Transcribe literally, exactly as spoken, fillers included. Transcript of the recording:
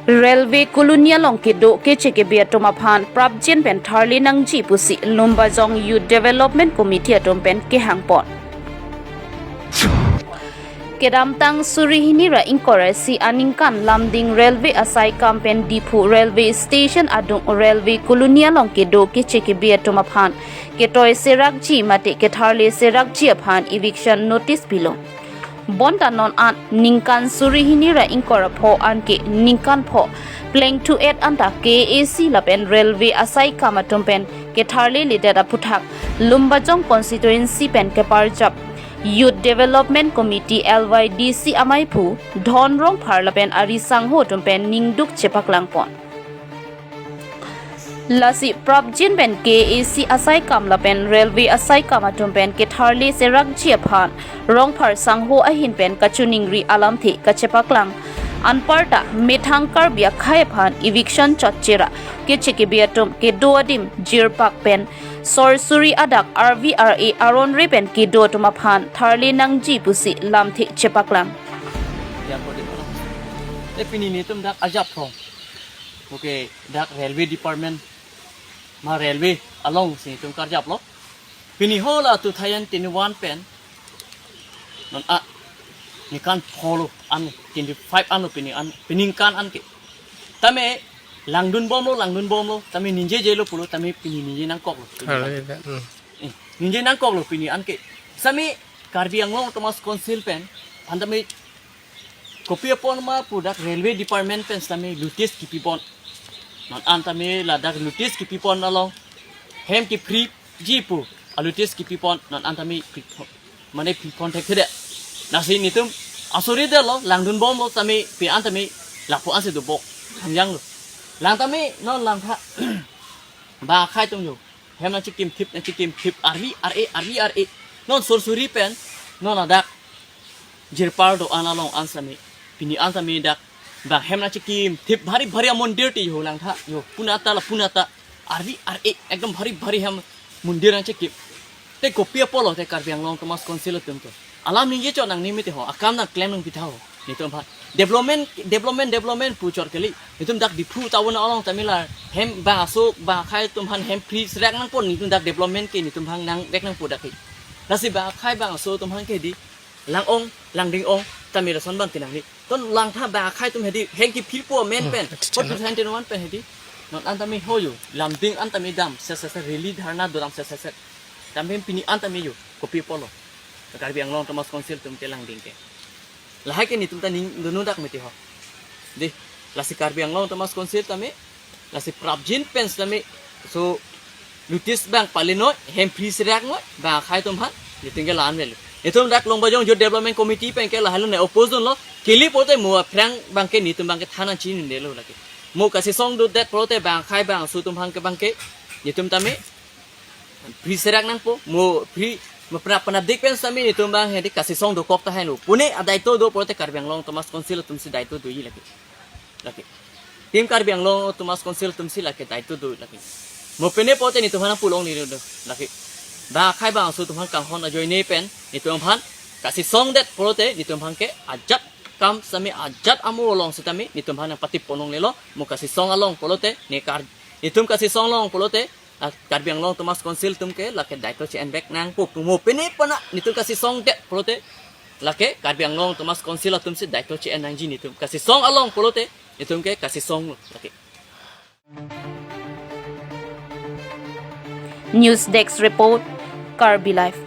Railway Colony along kedo keche kebe atum aphan prapjin pen tharle nangji pusi Lumbajong Youth Development Committee atum pen kehang pon. Kedamtang suri hini ra ingkoi ra isi aningkan Lumding Railway asai kam pen Diphu Railway Station adung Railway Colony along kedo keche kebe atum aphan ketoi serakji mate ketharle serakji aphan eviction notice pilo. Bonta non an ningkan suri hini ra ingkoi ra pho anke ningkan pho plengthu et anta K A C lapen railway asai kam atum pen ketharle ledet aphuthak Lumbajong constituency pen keparjap Youth Development Committee L Y D C amei aphu Dhon Rongphar lapen ari sangho atum pen ningduk chepaklang pon. Lasi prapjin pen K A C asai kam lapen railway asai kam atum pen ketharle serakji aphan Rongphar sangho ahin pen kachiningri alamthe kachepaklang. Anparta methang Karbi akhei aphan eviction chotchera keche kebe atum kedo adim jirpak pen sorsuri adak R V R A aron re pen kedo atum aphan tharle nangji pusi lamthe chepaklang. Yang kode tolong. Te pini netum dak ajap thong. Oke, dak railway department ma railway along si netum karjaplo. Pini hola two thousand twenty-one pen non a ningkan pho lo an twenty-five an lo pini an piningkan anke. Tame langdun bomlo langdun bomlo tame ningjejelo pulo tame pini ningje nangkoklo. Pini an. Halo ya, hmm. Eh, ningje nangkoklo pini anke. Sami Karbi Anglong Autonomous Council pen antame kopi apot ma pu dak railway department pen sami notice kipi pon. Non antame ladak notice kipi pon along hem kephriji pu a notice kipi pon non antame phri pho- mane phri pon thekthedet. Lasi netum asuri detlo langdun bomlo tame pini antame lapu ansi dobok hangjanglo. Lang tame non langtha ba akhei atum jo. Hem nangchikim thip nangchikim thip arvi ar-e arvi ar-e. Non sorsuri pen non ladak jirpal do-an along an sami pini an sami dak bang hem nangchikim thip bhari bhari amondir ti jo langtha jo punata la punata arvi ar-e ekdom bhari bhari hem mondir nangchikim. Te kopi apotlo te Karbi Anglong Autonomous Council atum ke alam ningje chot nangne mete ho akam nangklem nangpitha ho netum aphan development development development pu chot kali. Netum dak Diphu town along tame la hem bang aso bang akhei atum aphan hem free serak nangpo netum dak development ke netum aphan nangvek nangpo dak ke. Lasi bang akhei bang aso atum aphan ke di lang-ong langding-ong tame lason bang kenang ni. Ton langtha bang akhei atum hedi hem kephi po amen pen. Kot tu twenty-one pen hedi. Non antame ho jo Lumding antame dam se se se rally dharna do dam se se se. Tame pini antame jo kopi apotlo Karbi Anglong Autonomous Council atum ke langding ke. Lahai ke netum ta ningdunnon dak mete ho. Dei, lasi Karbi Anglong Autonomous Council tame lasi prapjin pen tame so notice bang pali noi hem free serak noi bang akhei atum aphan netum ke lan mel. Netum dak Lumbajong Youth Development Committee pen ke lahai lo ne oppose dunlo kili pote mo aphrang bang ke netum bang ke than nangchinine lo lake. Mo kasisong dodet pote bang akhei bang aso atum aphan ke bang ke netum tame free serak nangpo mo free mo pra panapdik pen sami netum bang hedi kasisong dokok tahai lo. Pune adaito do pote Karbi Anglong Autonomous Council atum si daito doji lake. Lake. Team Karbi Anglong Autonomous Council atum si lake daito do lake. Mo pene pote netum aphan pulong ni do lake. Bang akhei bang aso atum aphan kanghon ajoine pen netum aphan kasisong det pote netum aphan ke ajat kam sami ajat amo along sitame netum aphan patip ponong lelo mo kasisong along pote ne kar netum kasisong along pote ah, Karbi Anglong Autonomous Council atum ke lake daito che-en vek nangpo mo pene pana netum kasisong det pote lake Karbi Anglong Autonomous Council atum si daito che-en nangji netum kasisong along pote netum ke kasisong lo lake. News Desk Report, Karbi Live.